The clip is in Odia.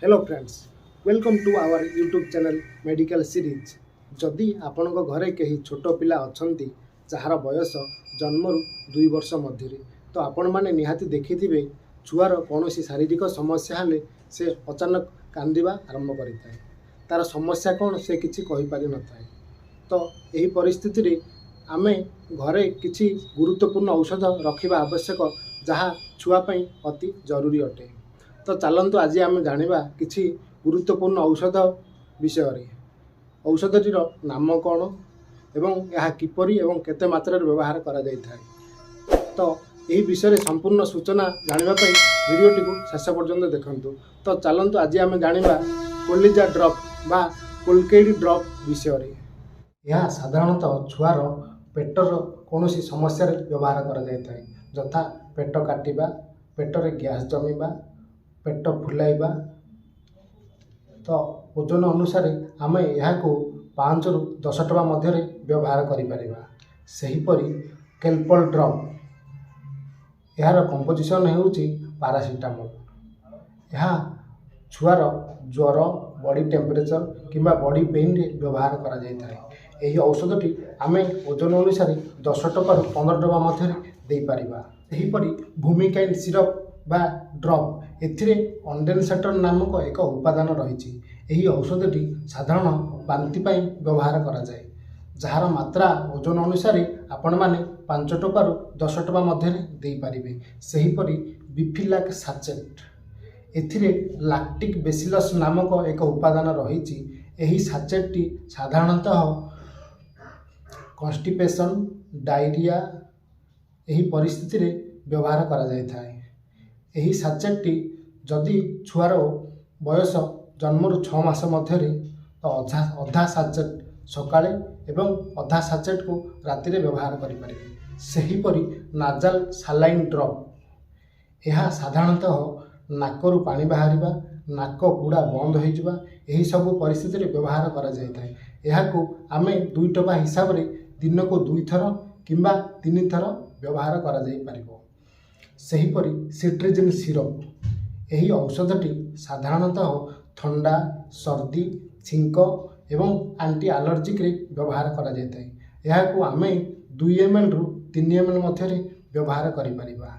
Hello friends, welcome to our YouTube channel Medical Series. ଯଦି ଆପଣଙ୍କ ଘରେ କେହି ଛୋଟ ପିଲା ଅଛନ୍ତି, ଯାହାର ବୟସ ଜନ୍ମରୁ 2 ବର୍ଷ ମଧ୍ୟରେ, ତ ଆପଣମାନେ ନିହାତି ଦେଖିଥିବେ, ଛୁଆର କୌଣସି ଶାରୀରିକ ସମସ୍ୟା ହେଲେ ସେ ଅଚାନକ କାନ୍ଦିବା ଆରମ୍ଭ କରିଥାଏ। ତା'ର ସମସ୍ୟା କ'ଣ, ସେ କିଛି କହିପାରିନଥାଏ। ତ ଏହି ପରିସ୍ଥିତିରେ ଆମେ ଘରେ କିଛି ଗୁରୁତ୍ୱପୂର୍ଣ୍ଣ ଔଷଧ ରଖିବା ଆବଶ୍ୟକ, ଯାହା ଛୁଆ ପାଇଁ ଅତି ଜରୁରୀ ଅଟେ। ତ ଚାଲନ୍ତୁ, ଆଜି ଆମେ ଜାଣିବା କିଛି ଗୁରୁତ୍ୱପୂର୍ଣ୍ଣ ଔଷଧ ବିଷୟରେ, ଔଷଧଟିର ନାମ କ'ଣ ଏବଂ ଏହା କିପରି ଏବଂ କେତେ ମାତ୍ରାରେ ବ୍ୟବହାର କରାଯାଇଥାଏ। ତ ଏହି ବିଷୟରେ ସମ୍ପୂର୍ଣ୍ଣ ସୂଚନା ଜାଣିବା ପାଇଁ ଭିଡ଼ିଓଟିକୁ ଶେଷ ପର୍ଯ୍ୟନ୍ତ ଦେଖନ୍ତୁ। ତ ଚାଲନ୍ତୁ, ଆଜି ଆମେ ଜାଣିବା କୋଲିଜା ଡ୍ରପ୍ ବା କୋଲକେଡ୍ ଡ୍ରପ୍ ବିଷୟରେ। ଏହା ସାଧାରଣତଃ ଛୁଆର ପେଟର କୌଣସି ସମସ୍ୟାରେ ବ୍ୟବହାର କରାଯାଇଥାଏ, ଯଥା ପେଟ କାଟିବା, ପେଟରେ ଗ୍ୟାସ୍ ଜମିବା, ପେଟ ଫୁଲାଇବା। ତ ଓଜନ ଅନୁସାରେ ଆମେ ଏହାକୁ 5ରୁ 10 ଟଙ୍କା ମଧ୍ୟରେ ବ୍ୟବହାର କରିପାରିବା। ସେହିପରି କେଲପଲ୍ ଡ୍ରପ୍, ଏହାର କମ୍ପୋଜିସନ୍ ହେଉଛି ପାରାସିଟାମଲ୍। ଏହା ଛୁଆର ଜ୍ୱର, ବଡ଼ି ଟେମ୍ପରେଚର୍ କିମ୍ବା ବଡ଼ି ପେନ୍ରେ ବ୍ୟବହାର କରାଯାଇଥାଏ। ଏହି ଔଷଧଟି ଆମେ ଓଜନ ଅନୁସାରେ 10 ଟଙ୍କାରୁ 15 ଟଙ୍କା ମଧ୍ୟରେ ଦେଇପାରିବା। ସେହିପରି ଭୂମିକାଇନ୍ ସିରପ୍ ବା ଡ୍ରପ୍, ଏଥିରେ ଅଣ୍ଡେନସେଟ୍ରନ୍ ନାମକ ଏକ ଉପାଦାନ ରହିଛି। ଏହି ଔଷଧଟି ସାଧାରଣ ବାନ୍ତି ପାଇଁ ବ୍ୟବହାର କରାଯାଏ, ଯାହାର ମାତ୍ରା ଓଜନ ଅନୁସାରେ ଆପଣମାନେ 5 ଟଙ୍କାରୁ 10 ଟଙ୍କା ମଧ୍ୟରେ ଦେଇପାରିବେ। ସେହିପରି ବିଫିଲାକ୍ ସାଚେଟ୍, ଏଥିରେ ଲାକ୍ଟିକ୍ ବେସିଲସ୍ ନାମକ ଏକ ଉପାଦାନ ରହିଛି। ଏହି ସାଚେଟ୍ଟି ସାଧାରଣତଃ କନଷ୍ଟିପେସନ୍, ଡାଇରିଆ ଏହି ପରିସ୍ଥିତିରେ ବ୍ୟବହାର କରାଯାଇଥାଏ। ଏହି ସାଚେଟ୍ଟି ଯଦି ଛୁଆର ବୟସ ଜନ୍ମରୁ 6 ମାସ ମଧ୍ୟରେ, ତ ଅଧା ସାଚେଟ୍ ସକାଳେ ଏବଂ ଅଧା ସାଚେଟ୍କୁ ରାତିରେ ବ୍ୟବହାର କରିପାରିବେ। ସେହିପରି ନାଜାଲ ସାଲାଇନ୍ ଡ୍ରପ୍, ଏହା ସାଧାରଣତଃ ନାକରୁ ପାଣି ବାହାରିବା, ନାକ ପୁଡ଼ା ବନ୍ଦ ହୋଇଯିବା, ଏହିସବୁ ପରିସ୍ଥିତିରେ ବ୍ୟବହାର କରାଯାଇଥାଏ। ଏହାକୁ ଆମେ 2 ଟୋପା ହିସାବରେ ଦିନକୁ ଦୁଇଥର କିମ୍ବା ତିନିଥର ବ୍ୟବହାର କରାଯାଇପାରିବ। ସେହିପରି ସିଟ୍ରିଜିନ୍ ସିରପ୍, ଏହି ଔଷଧଟି ସାଧାରଣତଃ ଥଣ୍ଡା, ସର୍ଦ୍ଦି, ଛିଙ୍କ ଏବଂ ଆଣ୍ଟି ଆଲର୍ଜିକ୍ରେ ବ୍ୟବହାର କରାଯାଇଥାଏ। ଏହାକୁ ଆମେ 2 ଏମ୍ଏଲ୍ରୁ 3 ଏମ୍ଏଲ୍ ମଧ୍ୟରେ ବ୍ୟବହାର କରିପାରିବା।